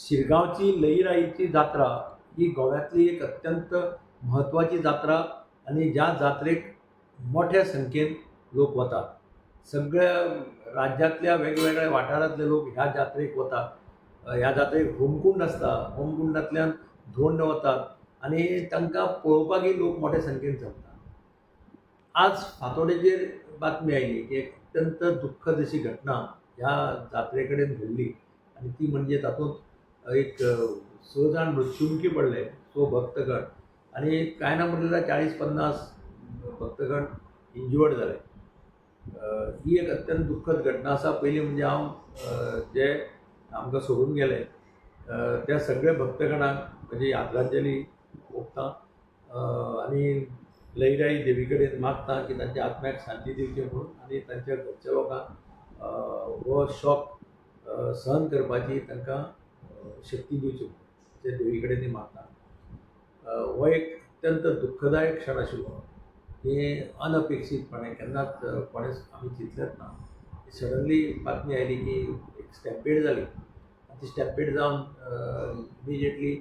शिरगांवची लईराईची जात्रा ही गोव्यांतली एक अत्यंत म्हत्वाची जात्रा आनी ज्या जात्रेक मोठ्या संख्येन लोक वतात. सगळ्या राज्यांतल्या वेगवेगळ्या वाठारांतले लोक ह्या जात्रेक वतात. ह्या जात्रेक होमकूंड आसता. होमकुंडांतल्यान धोंड वतात आनी तांकां पळोवपाकूय लोक मोठ्या संख्येन जमतात. आज फांतोडेचेर बातमी आयली की एक अत्यंत दुख्खद अशी घटना ह्या जात्रे कडेन घडली आनी ती म्हणजे तातूंत एक स जाण मृत्युमुखी पडले, स भक्तगण, आनी कांय ना म्हटल्यार 40-50 भक्तगण इंज्युअर्ड जाले. ही एक अत्यंत दुख्खद घटना आसा. पयलीं म्हणजे हांव जे आमकां सोडून गेले त्या सगळ्या भक्तगणांक म्हजी आदरांजली ओंपता आनी लईराई देवी कडेन मागता की तांच्या आत्म्याक शांती दिवची म्हणून आनी तांच्या घरच्या लोकांक हो शॉक सहन करपाची तांकां शक्ती दिवची म्हणून ते देवी कडेन मागता. हो एक अत्यंत दुख्खदायक क्षण आशिल्लो की अनअपेक्षीतपणे केन्नाच कोणेच आमी चिंतलेंच ना. सडनली बातमी आयली की एक स्टॅम्पेड जाली आनी ती स्टॅम्पेड जावन इमिजिएटली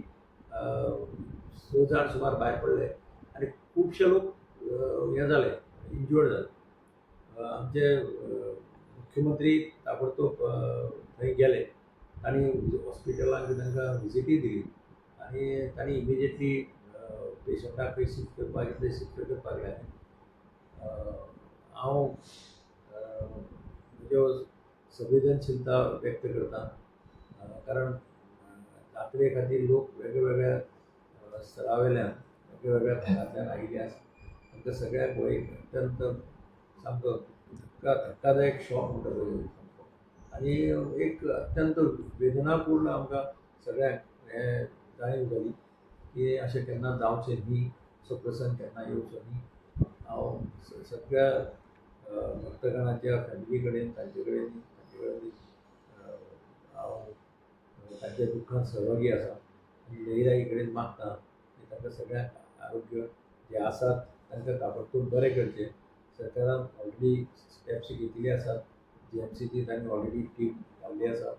6 जाण सुमार भायर पडले आनी खुबशे लोक हें जाले, इंज्युअर्ड जाले. आमचे मुख्यमंत्री ताबडतोब थंय गेले, तांणी हॉस्पिटलांत तांकां विजिटूय दिली आनी तांणी इमिजिएटली पेशंटाक खंय शिफ्ट करपाक इतलें शिफ्ट करपाक लायलें. हांव म्हज्यो संवेदनशीलता व्यक्त करता, कारण जात्रे खातीर लोक वेगळ्या स्तरा वयल्यान वेगळ्या भागांतल्यान आयिल्ले आसा. तांकां सगळ्यांक हो एक अत्यंत सामको धक्कादायक शॉक म्हणटा पळय सामको आनी एक अत्यंत वेदनापूर्ण आमकां सगळ्यांक हें जाणीव जाली की अशें केन्ना जावचें न्ही, असो प्रसंग केन्ना येवचो न्ही. हांव सगळ्या भक्तगणाच्या फॅमिली कडेन तांचे कडेन हांव तांच्या दुख्खांत सहभागी आसा आनी लईराई कडेन मागता की तांकां सगळ्यांक आरोग्य जे आसात तांकां ताबडतोब बरें करचें. सरकारान ऑलरेडी स्टेप्स घेतिल्ले आसात, जीएमसीची तांणी ऑलरेडी टीम घाल्ली आसा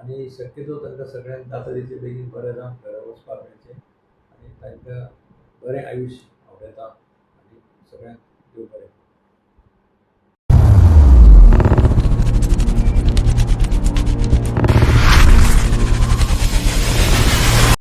आनी शक्यतो तांकां सगळ्यांक जाता तितले बेगीन बरें जावन घरा वचपाक मेळचें आनी तांकां बरें आयुश्य आवडेता आनी सगळ्यांक देव बरें.